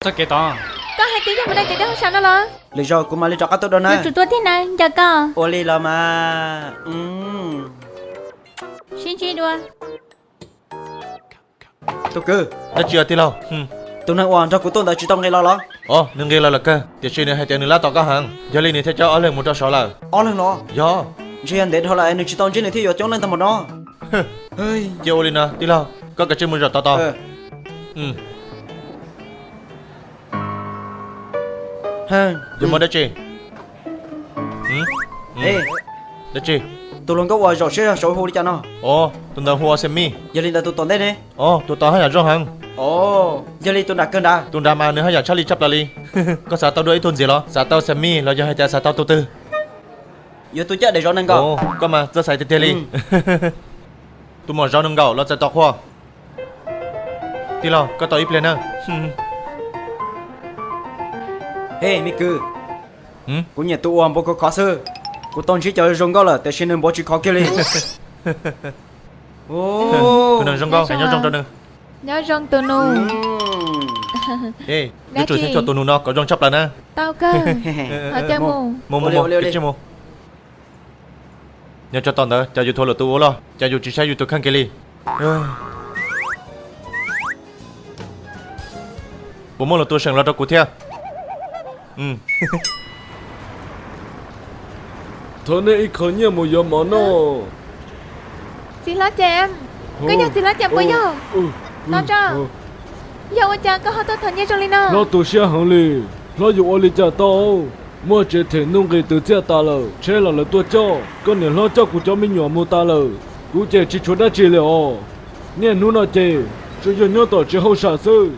Txoj kev tod. Koj hais tias yog mus dai kev teb hauj sam no los? Lwm zaus kuv mam li rov qab tuaj dua na. Yuav tsum tuaj tiag na, nco koj. Ua li los mas. Sib ntsib dua. Tus kwv. Dab tsi os tij laug? Tus neeg uas nrog kuv tuaj ntawd tsis tau nqis los los? Os, nws nqis los lawm kawg, tiam sis nws hais tias nws lab tos koj heev, yog li nws thiaj coj ob leeg mus rau saud lawm. Ob leeg los? Yog. Ntshe yog ntev dhau lawm nws tsis tau ntsib nws thiaj yuav coob leej tag npaum no. Cia ua li no tij laug, koj kav tsij mus zaum tod tod. Yog muaj dab tsi? Dab tsi? Tus hluas nkauj uas zaum siab zog saud hu li cas no? Os, tus ntawd hu ua Sammy. Yog li ntawd tus tom ntej ne? Os, tus tod haj yam zoo heev. Os, yog li tus nram kawg nrad? Tus nrad mas nws haj yam tshaj li tshaj plaws li. Koj xav tau dua ib tug ntxiv los? Xav tau Sammy los yog hais tias xav tau tus twg? Yuav tus coj daim zov nees nkaum. Koj mas txawj xaiv tiag tiag li. Tus muam zov nees nkaum los txais tos qhua. Tij laug, koj tos ib pliag na. Hej me kwv, kuv nyiam tus uas npau khov khov xwb. Kuv tau ntsib cov zoo nkauj lawm tiam sis nws npau tsis khov kiag li. Tus neeg zoo nkauj, nyob zoo rau nws. Nyob zoo tus nus. Yuav tsum thiaj cuag tus nus no kom zoo tshaj plaws na. Tau kawg. Mus mus mus, cia mus. Nyob tsov tom ntawd cas yus thuam lwm tus ua luaj, cas yus tsis saib yus tus kheej kiag li. Puas muaj lwm tus seem los rau kuv thiab? Thov nej ib qho nyiaj mus yuav mov noj. Txiv hlob Ces, koj yog txiv hlob Ces puas yog? Tos tso, yog ua cas koj ho tuaj thov nyiaj zoo li no? Hlob tu siab heev li, hlob yuav ua li cas tau? Muaj tsev them nuj nqis twv txiaj tas lawm, tsheb los lawv tuaj coj, koj niam hlob coj kuv cov me nyuam mus tas lawm, kuv ces tsis tshuav dab tsi li os. Niaj hnub no ces tsuas yog nyob tom tsev hauj sam xwb,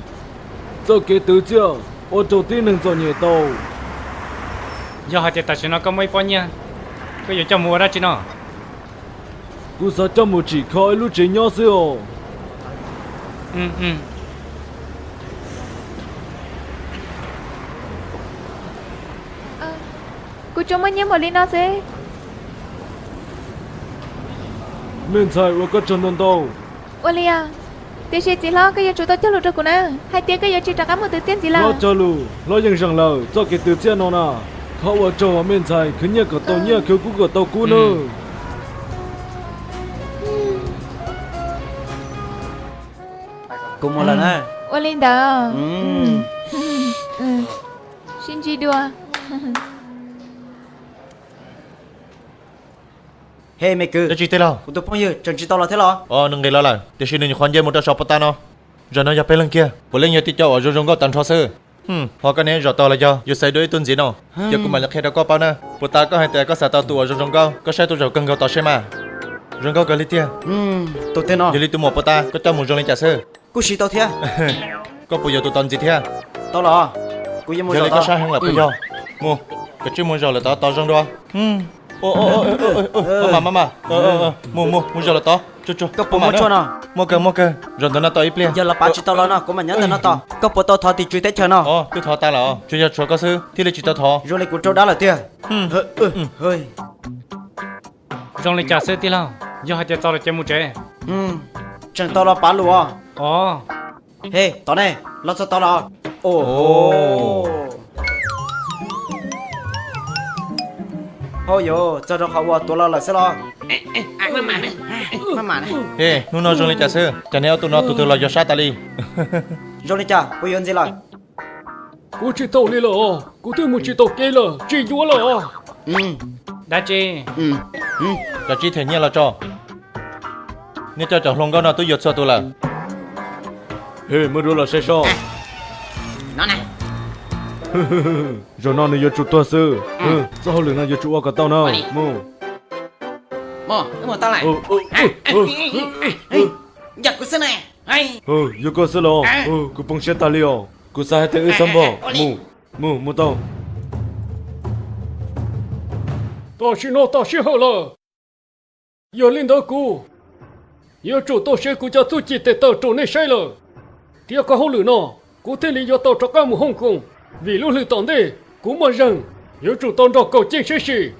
txoj kev twv txiaj ua rau tib neeg txom nyem tau. Yog hais tias tam sim no koj muaj ib pob nyiaj, koj yuav coj mus ua dab tsi no? Kuv xav coj mus tsim kho ib lub tsev nyob xwb os. Kuv tsuas muaj nyiaj npaum li no xwb. Me ntxhais, ua koj tsaug ntau ntau. Ua li os. Tiam sis txiv hlob, koj yuav tsum tau cog lus rau kuv na, hais tias koj yuav tsis rov qab muaj twv txiaj ntxiv lawm. Hlob cog lus, hlob yeej zeem lawm, txoj kev twv txiaj no na, thov ua tsaug me ntxhais, khwv nyiaj kom tau nyiaj, khwv kub kom tau kub nawb. Kuv mus lawm na. Ua li ntawd. Sib ntsib dua. Hej me kwv. Dab tsi tij laug? Kuv tus phooj ywg tseem tsis tau los thiab los? Os, nws nqis los lawm, tiam sis nws nyuam qhuav nce mus rau saum puas tas no. Zaum no yog peb leeg kiag, puav leej yog tib co uas zoo zoo nkauj tag nrho xwb. Ho koj ne, zaum tau los yog yus xaiv dua ib tug ntxiv no? Ces kuv mam li qhia rau koj paub na. Puas tas koj hais tias koj xav tau tus uas zoo zoo nkauj, koj saib tus zaum kawg nkaus tod seb mas. Zoo nkauj kawg li tiag. Tus tiag no. Yog li tus muam puas tas koj coj mus zoo li cas xwb? Kuj siv tau thiab. Koj puas yuav tus tod ntxiv thiab? Tau los, kuv yuav mus. Yog li koj sab heev lawm puas yog? Mus, koj tsij mus zaum lawm tod tos zoo dua. Maj mam, maj mam, mus mus mus zaum lawm tod. Koj puas muaj tshuaj no? Muaj kawg, muaj kawg, zaum ntawm no tos ib pliag. Yog los pav tsis tau los no kuv mam nyob ntawm no tos. Koj puas tau thov tim tswv teb chaws no? Os, twb thov tas lawm, tsuas yog tshuav koj xwb thiaj li tsis tau thov. Zoo li kuv raug dab lawm tiag. Zoo li cas xwb tij laug? Yog hais tias txog lawm ces mus tsev. Tseem tau los pav lus os. Os. Hej, tod ne, los txog tod los. Os, hauj yus txog rau qhov uas tuav los lawm xwb los? Hej, hnub no zoo li cas xwb, cas neb ob tug no tus twg los yog sab tas li? Zoo li cas, puas yuav ntxiv lawm? Kuv tsis tau li lawm os, kuv twb mus tsis tau kev lawm, tsis yuav lawm os. Dab tsi? Cov tsib them nyiaj los tso. Nej coj cov hluas nkauj no twb yuav txhua tus lawm. Hej, muaj dua los saib seb. Zaum no nws yuav tsum tuag xwb. Txoj hauj lwm no yuav tsum ua kom tau no. Mus. Yog koj xwb los? Kuv poob siab tag li os. Kuv xav hais tias wb txhob npog. Mus, mus, mus tau. Tam sim no tas sij hawm lawm. Yog li ntawd kuv yuav tsum tau siv kuv cov txuj ci tes taw rau nej saib lawm. Thiab qhov hauj lwm no kuv thiaj li yuav tau rov qab mus Hong Kong, vim lub hlis tom ntej kuv muaj zeeg yuav tsum tau nrog Kaus Ceej sib sim.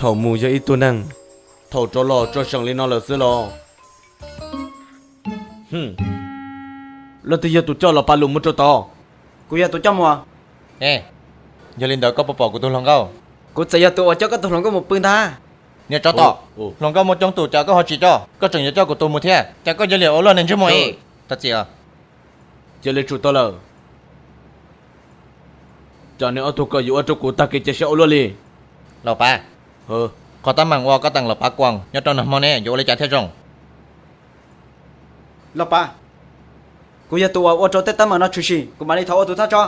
Thaum mus yog ib tug neeg, thaum rov los tso seem li no lawm xwb los? Leej twg yog tus coj Los Pas Lus mus rau tod? Kuv yog tus coj mus. Yog li ntawd koj puas pom kuv tus hluas nkauj? Kuv txawm yog tus uas coj koj tus hluas nkauj mus pw ntag. Niag tsov tom, hluas nkauj muaj coob tus cas koj ho tsis coj, koj tseem yuav coj kuv tus mus thiab, cas koj cia li ua luaj niag ntsej muag. Thov txim. Cia li tsum tau lawm. Cas neb ob tug ko yuav ua rau kuv tag kev cia siab ua luaj li. Los Pas, qhov teeb meem uas koj teem Los Pas Kuam nyob rau nag hmo ne yuav ua li cas thiaj zoo? Los Pas, kuv yog tus uas ua rau tej teeb meem no tshwm sim, kuv mam li thov ua tus thaj tso.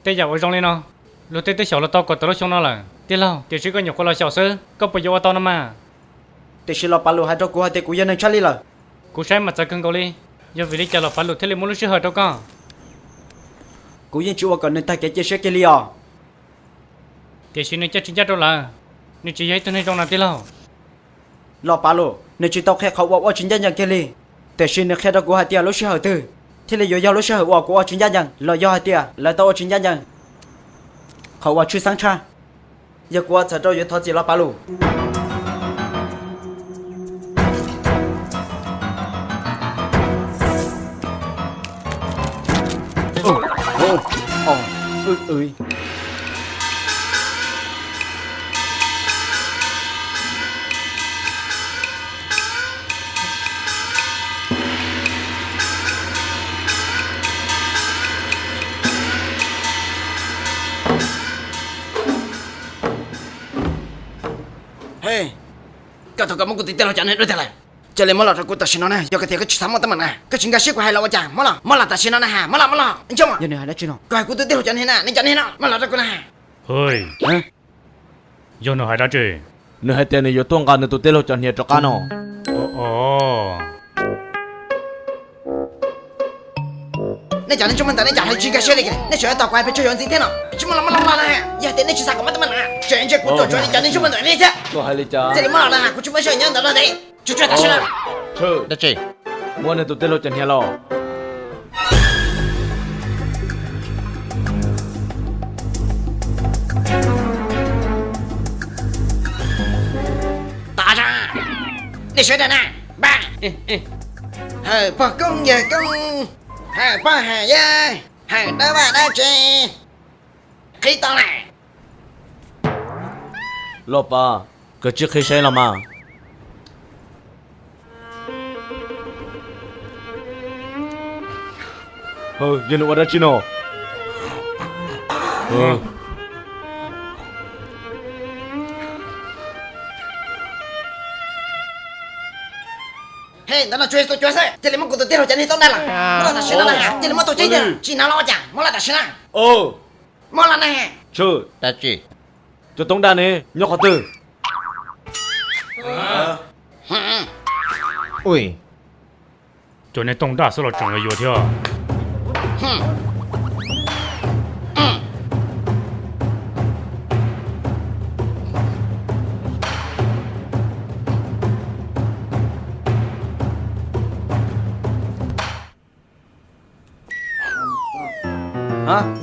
Tej yam uas zoo li no, luag tej twb xyaum los tau kom tau lub xyoo no lawm tij laug, tiam sis koj nyuam qhuav los xyaum xwb, koj puas yuav ua tau no mas? Tiam sis Los Pas Lus hais rau kuv hais tias kuv yog neeg tshaj lij lawm. Kuv saib mas txawv kawg nkaus li, yog vim li cas Los Pas Lus thiaj li muab lub sij hawm rau koj? Kuv yeej tsis ua kom nws tag kev cia siab kiag li os. Tiam sis nws coj tsis ncaj rau lawm, nws tsis yog ib tug neeg zoo na tij laug. Los Pas Lus nws tsis tau qhia qhov uas ua tsis ncaj ncees kiag li, tiam sis nws qhia rau kuv hais tias lub sij hawm twg thiaj li yuav yog lub sij hawm uas kuv ua tsis ncaj ncees los yog hais tias lawv tau ua tsis ncaj ncees. Qhov uas tshwj xeeb tshaj, yog kuv ua txhaum rau yuav thov txim Los Pas Lus. Hej, koj thaum koj muab kuv tus tij laug cov niag dua tag lawm, cia li muab los rau kuv tam sim no na. Yog tias koj tsis xav muaj teeb meem na, koj tsis nkag siab kuv hais los ua cas, muab los, muab los tam sim no na ha, muab los, muab los, nco mas. Yog nws hais dab tsi no? Koj hais kuv tus tij laug cov niag na, nws cov niag no, muab los rau kuv na ha. Yog nws hais dab tsi? Nws hais tias nws yuav tuaj nqa nws tus tij laug cov hniav rov qab no. Nej cov neeg tsuj muag ntawm nej cas hais tsis nkag siab li, nej tseem yuav tos kuv hais pes tsawg zaus ntxiv thiab no? Tsis muaj los, muab los, muab los na. Yog tias nej tsis xav kom muaj teeb meem na, tseem ntsia kuv tsuam tsuav nej cov neeg tsuj muag ntawm nej thiab. Cia li muab los na, kuv tsis muaj sij hawm nyob ntawm no ntev. Tsuag tsuag tam sim no. Dab tsi? Muab nws tus tij laug cov hniav los. Tov zog, nej sawv daws na, npaj. Hawm pog koob yawg koob, hawm pog hawm yawg, hawm dawb vaj dawb tsev, qhib tau lawm. Los Pas, koj tsis qhib saib los mas. Yog nws ua dab tsi no? Hej, ntawm no tsuas yog tus cuav xwb, cia li muab kuv tus tij laug cov niag toob daj los. Muab los tam sim no na, cia li muab tus tseeb tiag, tsis hnov los ua cas, muab los tam sim no. Muab los na. Dab tsi? Cov toob daj ne nyob qhov twg? Ui, cov niag tooj daj xwb los tseem los yuav thiab.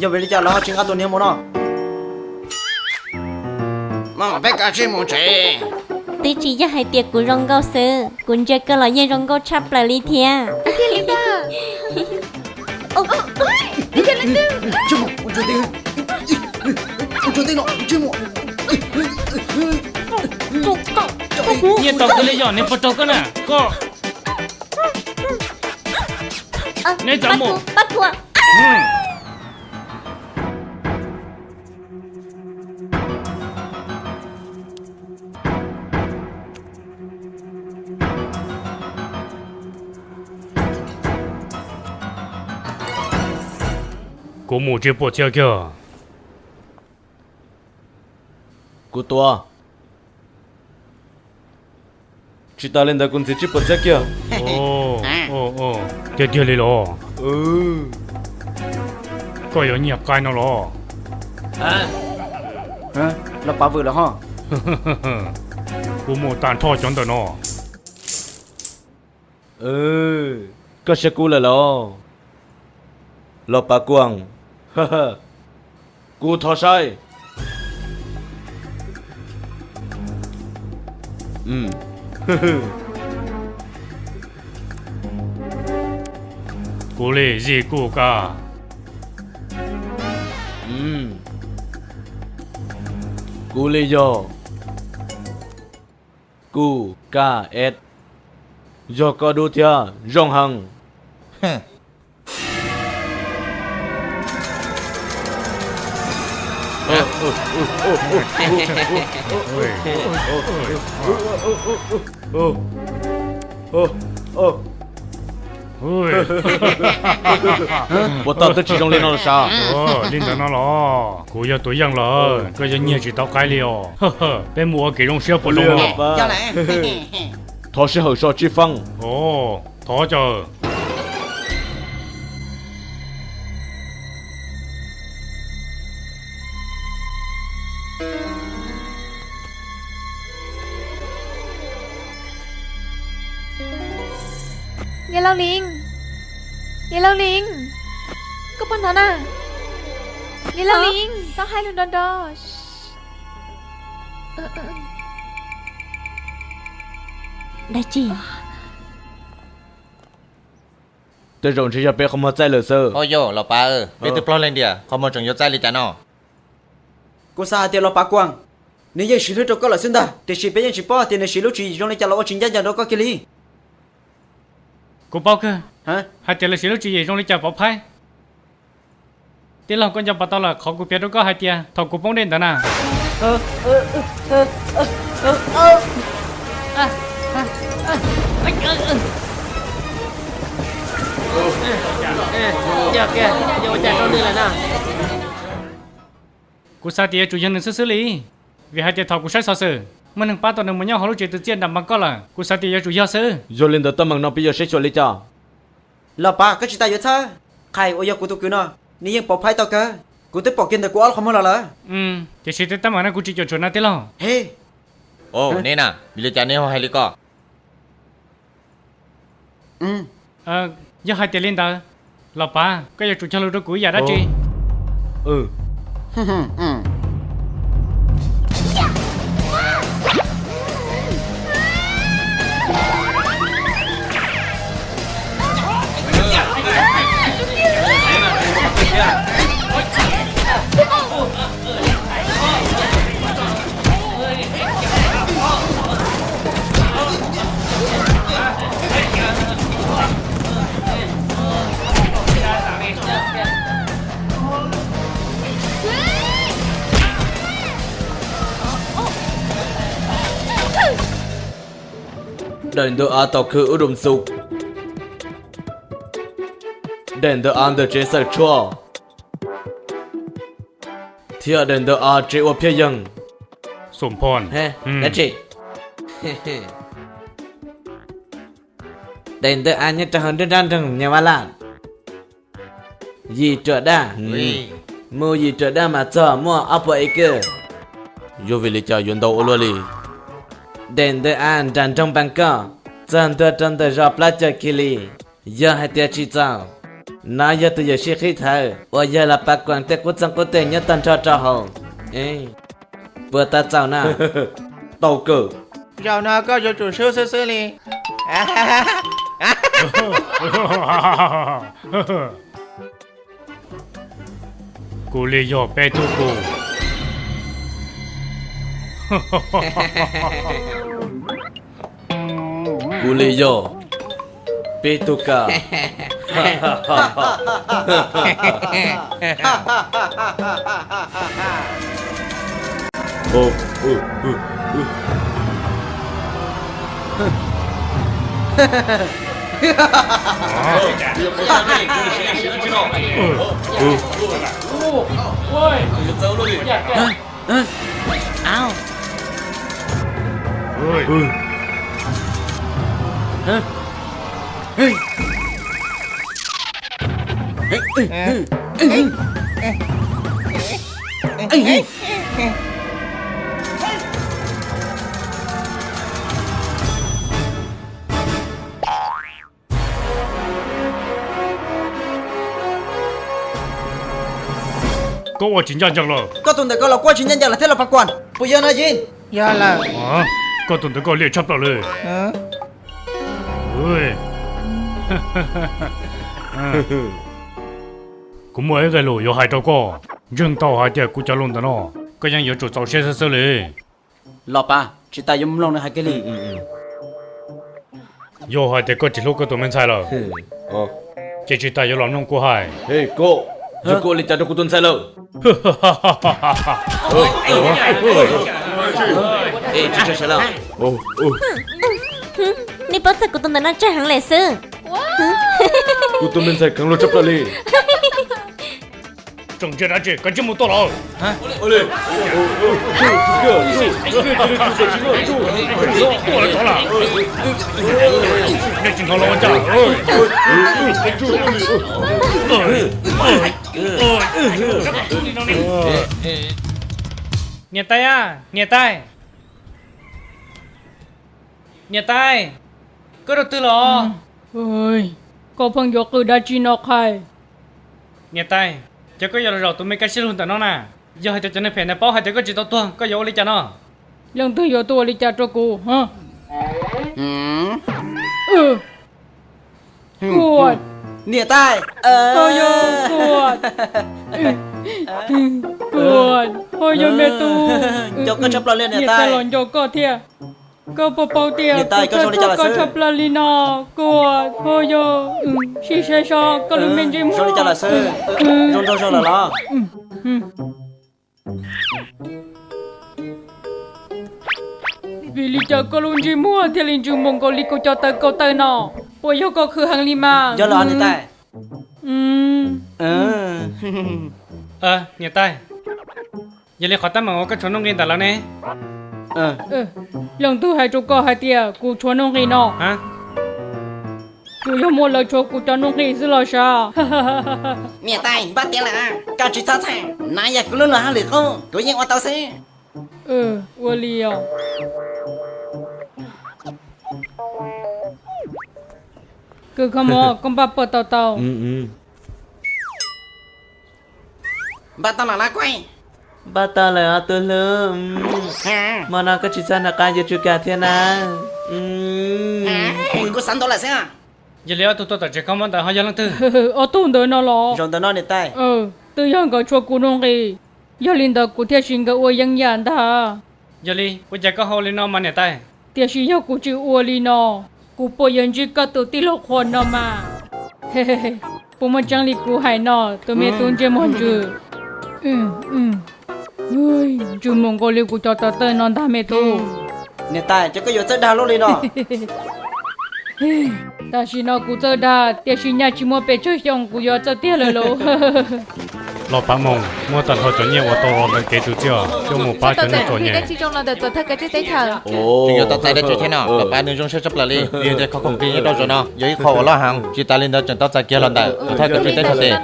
Yog vim li cas lawv ho tsis nqa tus niag mus no? Peb kav tsij mus tsev. Twb tsis yog hais tias kuv zoo nkauj xwb, kuv ntsia koj los yeej zoo nkauj tshaj plaws li thiab. Nyiaj tau koj li yog nws puas raug koj na koj. Neb txawm mus. Kuv mus tsis puas txhiab kiag. Kuv tuav. Tsis tas li ntawd kuv ntxiv tsis puas txhiab kiag. Tiag tiag li los? Koj yuav nyiag qaib no los? Los pav vwm lawm ho. Kuv mus tag nrho cov ntawm no. Koj saib kuv lawm los? Los Pav Kuam, kuv thov saib. Kuv li Zis Kuj Ka. Kuv li yog Kuj Ka Es. Yog koj dub thiab zoo heev. Puas tau twb tsis zoo li no los sav? Li ntawd no los kuv yog tus yeej lawm, koj yog nyiag tsis tau qaib li os. Peb mus ua kev zoo siab puas zoo no? Thov sij hawm so tsib feeb. Thov caw. Niam Lauj Lis, Niam Lauj Lis, koj puas hnov na? Niam Lauj Lis, txhob hais lus nrov nrov. Dab tsi? Tej zaum ntshe yog peb qhov muag txaij lawm xwb. Au yau, Los Pav, peb twb ploj leej tiag, qhov muag tseem yuav txaij li cas no? Kuv xav hais tias Los Pav Kuam, nws yeej siv hlwb rau koj lawm xwb ntag, tiam sis peb yeej tsis paub tias nws siv lub tswv yim zoo li cas los ua tsis ncaj ncees rau koj kiag li. Kuv paub kawg hais tias lawv siv lub tswv yim zoo li cas pov phaib. Tij laug, koj nco pom tau lawm qhov kuv piav rau koj hais tias thaum kuv poob dej ntawd na. Kuv xav tias yuav tsum yog nws xwb xwb li, vim hais tias thaum kuv saib xov xwm, muaj neeg pab tau nws mus nyob hauv lub tsev twv txiaj nram Npas Koj lawm. Kuv xav tias yuav tsum yog xwb. Yog li ntawd teeb meem no peb yuav saib xyuas li cas? Los Pav, koj tsis tas yuav txhawj. Qhais uas yog kuv tus kwv no, nws yeej pov phaib tau kawg. Kuv twb pom kiag ntawm kuv ob lub qhov muag los lawm. Tiam sis tej teeb meem no kuv tsis cuam tshuam na tij laug. He, neb na, vim li cas neb ho hais li ko? Yog hais tias li ntawd, Los Pav, koj yuav tsum cog lus rau kuv ib yam dab tsi. Daim ntawv av tom khw ub dum xu. Daim ntawv av ntawm tsev xawm tshuaj. Thiab daim ntawv av tsev ua phiaj yeeg. Xum phom. Dab tsi? Daim ntawv av nyob rau hauv nruab nrab nroog Nyas Vas Laj. Yim ruam daj. Mus yim ruam daj mas txog muaj ob puas acre. Yog vim li cas yuav ntau ua luaj li? Daim ntawv av nram nroog Npas Koj, txog ntua rau ntawm zos Plab Cog Kiv Lis. Yog hais tias tsis txaus, no yog tus yuam sij qhib thawv uas yog Los Pav Kuam tej qub txeeg qub teg nyob tag nrho rau hauv. Puas tau txaus na? Tau kawg. Zaum no koj yuav tsum swb xwb xwb li. Kuv li yog peb tug kuv. Kuv li yog peb tug ka. Koj ua tsis ncaj ncees lawm. Koj tus ntawm koj los kuj tsis ncaj ncees lawm thiab los pas kuas. Puas yog no Yim? Yog lawm. Koj tus ntawm koj liam tshaj plaws li. Kuv muaj ib nqe lus yuav hais rau koj. Ntseeg tau hais tias kuv cov lus ntawm no, koj yeej yuav tsum txaus siab xwb xwb li. Los pas, tsis tas yuav mloog nws hais kiag li. Yog hais tias koj tsis hlub koj tus me ntxhais lawm, ces tsis tas yuav los mloog kuv hais. Koj, yog koj ua li cas rau kuv tus ntxhais lawm? Nej paub txog kuv tus ntawm no tsawg heev lawm xwb. Kuv tus me ntxhais kheev luag tshaj plaws li. Tseem ntsia dab tsi, kav tsij mus tua lawm. Tua lawv tod lawm. Nej tsis hnov los ua cas? Niam tais a, niam tais. Niam tais, koj rau twg los? Koj pheej yuav qw dab tsi no qhais? Niam tais, ces koj yuav los zaum tus me kaj siab lug ntawm no na. Yog hais tias cov neeg phem ntawd paub hais tias koj tsis tau tuag, koj yuav ua li cas no? Leej twg yuav tuaj ua li cas rau kuv? Kuam, niam tais, koj yog Kuam. Kuam, ho yog me tub, nco koj tshaj plaws li niam tais, los nco koj thiab. Koj puas paub tias kuv txhawj koj tshaj plaws li no? Kuam, ho yog, sim saib seb koj lub me ntsej muag zoo li cas lawm xwb. Zoo nraug zog lawm los? Vim li cas koj lub ntsej muag thiaj li ntsws npaum nkaus li kuv cov taw kaum tawm no? Puas yog koj khwv heev li mas? Yog lawm niam tais. Niam tais, yog li qhov teeb meem uas koj tshuav nuj nqis ntawm lawv ne? Leej twg hais rau koj hais tias kuv tshuav nuj nqis no? Tsuas yog muaj lawv tshuav kuv cov nuj nqis xwb los sav. Niam tais, npaj tiav lawm, koj tsis txhob txhawj, no yog kuv lub luag hauj lwm qub, kuv yeej ua tau xwb. Ua li os. Kws kho mov, koj npaj puas tau tau? Npaj tau lawm los kuj. Npaj tau lawm os tus hlub. Hmo no koj tsis txhob nco qab yuav tsum kam thiab na. Kuv xav ntau lawm xwb. Yog li ob tug tuaj tom tsev kho mov ntawd ho yog leej twg? Ob tug ntawd no los? Zaum ntawm no niam tais. Twb yog nkawd tshuav kuv nuj nqis, yog li ntawd kuv thiaj siv nkawd ua yeeb yam ntag. Yog li ua cas koj ho ua li no mas niam tais? Tiam sis yog kuv tsis ua li no, kuv puas yuav ntsib koj tus tij laug qhua no mas? Puas muaj tseeb li kuv hais no tus me tub ntsej muag ntsws? Ntsws mus nkaus li kuv cov taw tawj no ntag me tub. Niam tais, ces koj yuav txawj dag luaj li no? Tam sim no kuv txawj dag, tiam sis nyaj tsis muaj pes tsawg xyoo kuv yuav txawj tiag lawm lauj. Los Pav Moos, muab tag nrho cov nyiaj uas tau los ntawm kev tus txiaj coj mus pab cov neeg txom nyem. Tseem yuav tau txais dab tsi thiab no? Los Pav, nws zoo siab tshaj plaws li. Vim tias kho khoom kiag nyob rau zaum no yog ib qho uas loj heev, tsis tas li ntawd tseem tau txais kiag los ntawm tus thawj kav tswj teb chaws tes.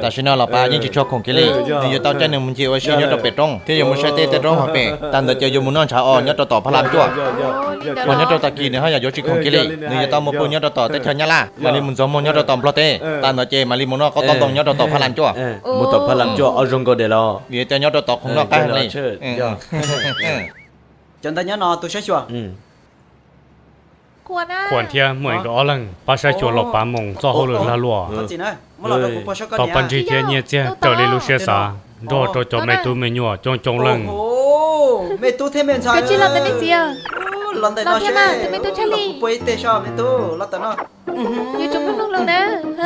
Tam sim no Los Pav yeej tsis tshuav khoom kiag li. Nws yuav tau caij nws mus ncig ua si nyob rau pem roob thiab yuav mus saib tej tej roob hauv pes. Tag ntawd ces yuav mus noj ntshav os nyob rau tom Phaj Laj Cuaj. Hos nyob rau tag kis nws haj yam yuav tsis khoom kiag li, nws yuav tau mus pw nyob rau tom teb chaws Nyab Laj, mam li mus ntxuag muag nyob rau tom Nplog teb. Tag ntawd ces mam li mus noj qaub taub ntoo nyob rau tom Phaj Laj Cuaj. Mus tom Phaj Laj Cuaj ob zoo nkaus diam los? Vim tias nyob rau tom khoom noj qab heev li. Cov ntawd nyob no tus saib xyuas. Khuam thiab Muaj nkawd ob leeg pab saib xyuas Los Pav Moos txoj hauj lwm lag luam. Tau paj ntsig thiab nyiaj txiag raws li lub siab xav nrog rau cov me tub me nyuam coob coob leej. Me tub thiab me ntxhais, los ntawm no seb, kuv pua ib teg seb me tub los ntawm no.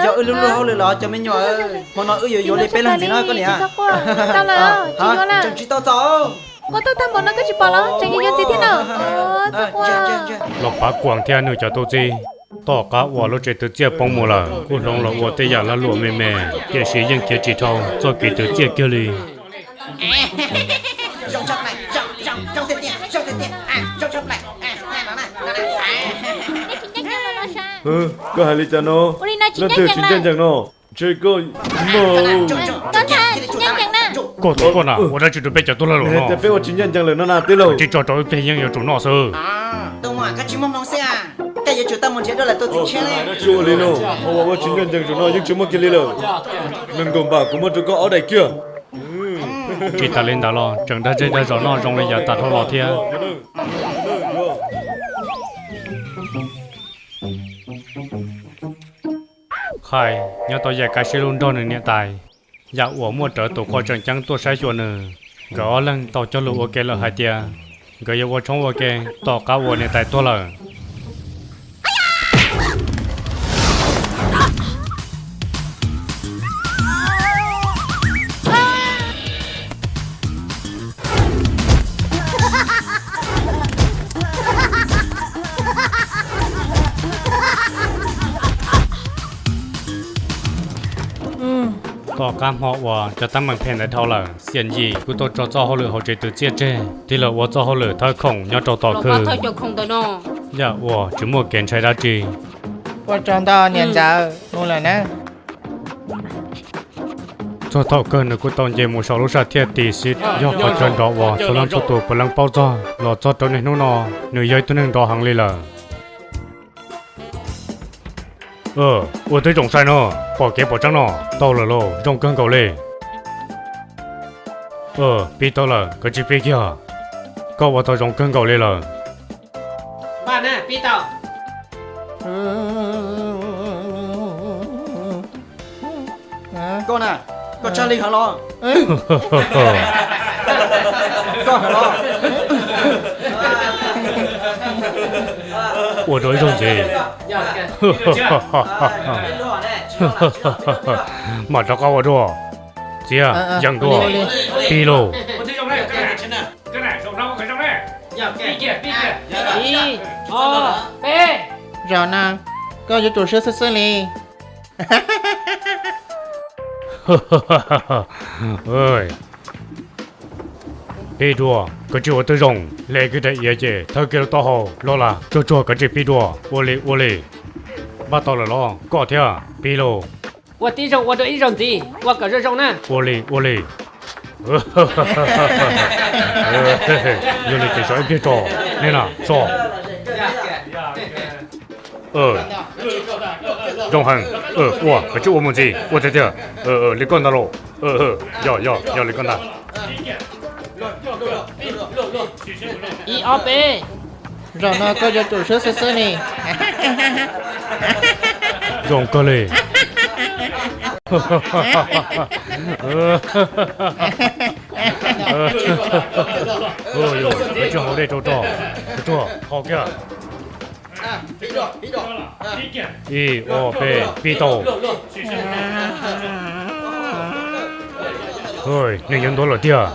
Yog wb lub luag hauj lwm los cov me nyuam, hmo no wb yuav yuav li peb leeg ntxiv no koj niam. Tseem tsis tau txog. Ua tau tag npaum no koj tsis pom los tseem yuav yuav ntxiv thiab na. Los Pav Kuam thiab nws cov tub txib tom qab uas lub tsev twv txiaj poob mus lawm kuj hloov los ua tej yam lag luam me me, tiam sis yeej khiav tsis dhau txoj kev twv txiaj kiag li. Koj hais li cas no? Leej twg tsis ncaj ncees no? Ntshe koj, koj tus koj na ua dab tsi rau peb cov tub lag luam no? Peb ua tsis ncaj ncees lawm no na tij laug. Tsis tso rau wb pliag yeej yuav tsum noj xwb. Ua li no, qhov uas ua tsis ncaj ncees zaum no yeej tsis muaj kiag li lawm. Nees nkaum npam kuv muab rau koj ob daim kiag. Tsis tas li ntawd los tseem dag zej dag zos noj zoo li yav tas dhau los thiab. Hais nyob tau Yaj Kav Sib Lub nrog nws niam tais, Yaj Uas muaj rawv tus qhua tseem ceeb tuaj saib xyuas nws. Nkawd ob leeg tau cog lus ua ke lawm hais tias nkawd yuav ua tshoob ua ke tom qab uas niam tais tuag lawm. Tom qab hmo uas cov teeb meem phem ntawd dhau lawm, Xiam Yim kuj tuaj tso txoj hauj lwm hauv tsev twv txiaj tseg, tig los ua txoj hauj lwm thawb khoom nyob rau tom khw. Yaj Uas tsis muaj kev ntshai dab tsi. Ua tsaug ntau niam ntxawm, mus lawm na. Txog thaum kawg nws kuj tau nce mus saum lub sab thiaj tis xib, yog qhov chaw nrov uas txhua leej txhua tus puav leej paub txog. Los txog rau niaj hnub no, nws yog ib tug neeg nrov heev li lawm. Ua twb zoo sai no, pom kev pom tseeb no. Tau lawm lauj, zoo kawg nkaus li. Pib tau lawm, koj tsis pib kiag. Koj ua tau zoo kawg nkaus li lawm. Koj na, koj tshaj li heev los? Koj heev los? Ua rau ib zaug ntxiv. Mam rov qab ua dua. Txiav, yeem dua. Pib lauj. Zaum no koj yuav tsum swb xwb xwb li. Pib dua, koj tsis ua twb zoo, hle kiag daim iav ces thawb kiag lub taub hau los lam tsuag tsuag, koj tsis pib dua. Ua li, ua li. Npaj tau lawm los? Koj thiab, pib lauj. Ua tib zoo, ua dua ib zaug ntxiv, ua kom zoo zoo na. Ua li, ua li. Yog li ces so ib pliag tso, nej na, so. Zoo heev, ua, koj tsis ua mus ntxiv, ua tiag tiag. Li koj ntag lauj. Yog, yog, yog li koj ntag. Ib ob peb. Zaum no koj yuav tsum swb xwb xwb li. Zoo kawg li. Koj tsis haus dej rau rog, rog haus kiag. Ib ob peb, pib tau. Nws yuav ntuav lawm tiag.